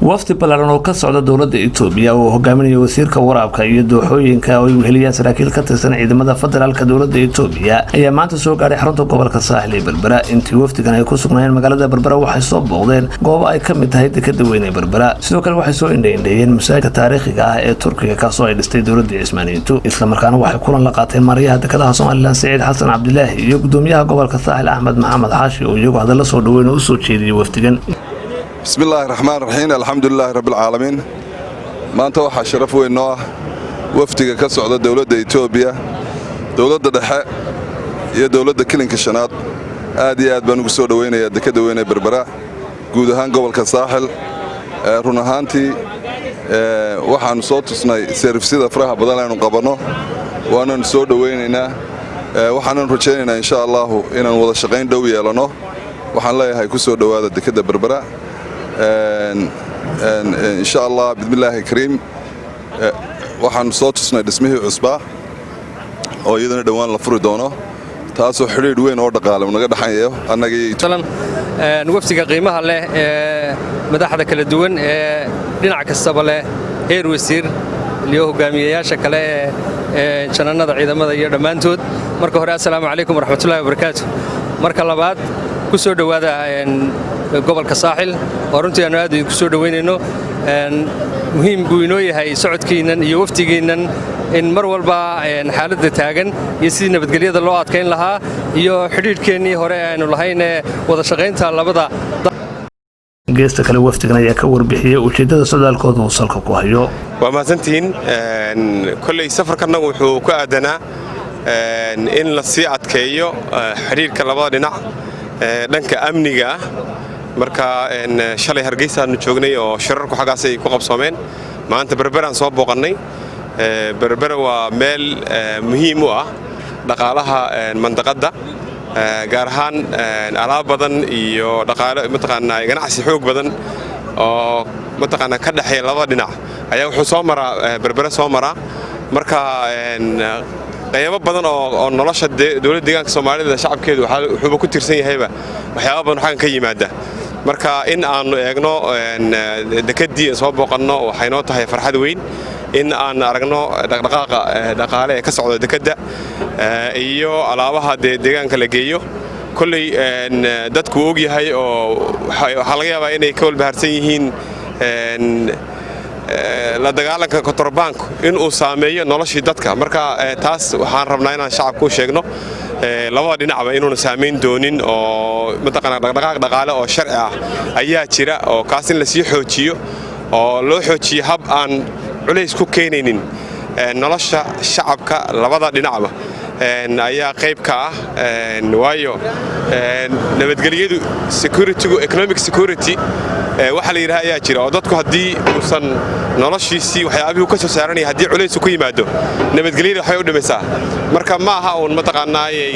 Wafdi ballaaran oo ka socda dowladda Itoobiya oo hogaaminaya wasiirka waraabka iyo dooxooyinka oo ay weheliyaan saraakiil ka tirsan ciidamada federaalka dowladda Itoobiya ayaa maanta soo gaadhay xarunta gobolka Saaxil ee Berbera. Intii wafdigan ay ku sugnaayeen magaalada Berbera, waxay soo booqdeen goobo ay ka mid tahay dekada weyn ee Berbera. Sidoo kale waxay soo indhaindheeyeen masaajidka taariikhiga ah ee Turkiga, kaasoo ay dhistay dowladda Cismaaniyiintu. Islamarkaana waxay kulan la qaateen maarayaha dekadaha Somaliland, Siciid Xasan Cabdilaahi, iyo gudoomiyaha gobolka Saaxil, Axmed Maxamed Xaashi, oo iyagu hadalla soo dhoweyn oo u soo jeediyey wafdigan. Bismi illaahi raxmaan raxiim, alxamdulilaahi rabbialcaalamiin. Maanta waxaa sharaf weyn noo ah wafdiga ka socda dowladda Etoobiya, dowladda dhexe iyo dowladda Kilinka Shanaad. Aad iyo aad baan ugu soo dhowaynayaa dekadda weyn ee Berbera, guud ahaan gobolka Saaxil. Run ahaantii waxaannu soo tusnay service-yada faraha badan aynu qabanno, waananu soo dhowaynaynaa. Waxaananu rajaynaynaa, insha Allaahu, inaan wada shaqayn dhow yeelanno. Waxaan leeyahay, ku soo dhowaada dekadda Berbera, insha Allah, bismillaahi kariim. Waxaannu soo tusnay dhismihii cusbaa oo iyadana dhowaan la furi doono, taasoo xidhiidh weyn oo dhaqaale naga dhexayo annaga. Wafdiga qiimaha leh ee madaxda kala duwan ee dhinac kastaba leh, heer wasiir iyo hogaamiyayaasha kale ee janannada ciidamada iyo dhammaantood, marka hore assalaamu calaykum waraxmatullahi wabarakaatu. Marka labaad, ku soo dhowaada gobolka Saaxil oo runtii aanu aad idinku soo dhowaynayno. Muhiim buu inoo yahay socodkiinnan iyo wafdigiinnan in mar walba xaaladda taagan iyo sidii nabadgelyada loo adkayn lahaa iyo xidhiidhkeennii hore aynu lahayn ee wada shaqaynta labada. Geesta kale, wafdigan ayaa ka warbixiyey ujeeddada socdaalkooda uu salka ku hayo. Waa mahadsantihiin. Kolley safarkannagu wuxuu ku aadanaa in la sii adkeeyo xidhiidhka labada dhinac dhanka amniga ah. Marka shalay Hargeysaanu joognay oo shirarku xaggaas ay ku qabsoomeen. Maanta Berberaan soo booqannay. Berbera waa meel muhiim u ah dhaqaalaha mandaqadda, gaar ahaan alaab badan iyo dhaqaale, mataqaanaa, ganacsi xoog badan oo, mataqaanaa, ka dhexeeya labada dhinac ayaa wuxuu soo maraa Berbere soo maraa. Marka qaybo badan oo nolosha dowladda deegaanka Soomaalida shacabkeedu wuxuuba ku tiirsan yahayba waxyaaba badan xaggan ka yimaada. Marka in aannu eegno dekeddii, soo booqanno, waxay noo tahay farxad weyn in aan aragno dhaqdhaqaaqa dhaqaale ee ka socda dekedda iyo alaabaha dee deegaanka la geeyo. Kolley dadku og yahay oo waxaa laga yaabaa inay ka walbahaarsan yihiin la dagaalanka kontrabaanku inuu saameeyo noloshii dadka. Marka taas waxaan rabnaa inaan shacabka u sheegno labada dhinacba inuuna saamayn doonin, oo mataqaanaa dhaqdhaqaaq dhaqaale oo sharci ah ayaa jira, oo kaas in lasii xoojiyo oo loo xoojiyo hab aan culays ku keenaynin nolosha shacabka labada dhinacba ayaa qayb ka ah. Waayo nabadgelyadu, securitygu, economic security waxaa la yidhaha ayaa jira, oo dadku haddii uusan noloshiisii waxyaabihii ka soo saaranaya haddii culays ku yimaado, nabadgelyada waxbay u dhimaysaa. Marka ma aha uun, mataqaanaayey,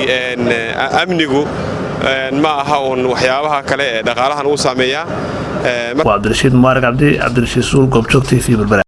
amnigu ma aha uun waxyaabaha kale ee dhaqaalahan uu saameeyaa. Waa Cabdirashiid Mubaarak Cabdi, Cabdirashiid Suul, Goobjoog TV, Berbera.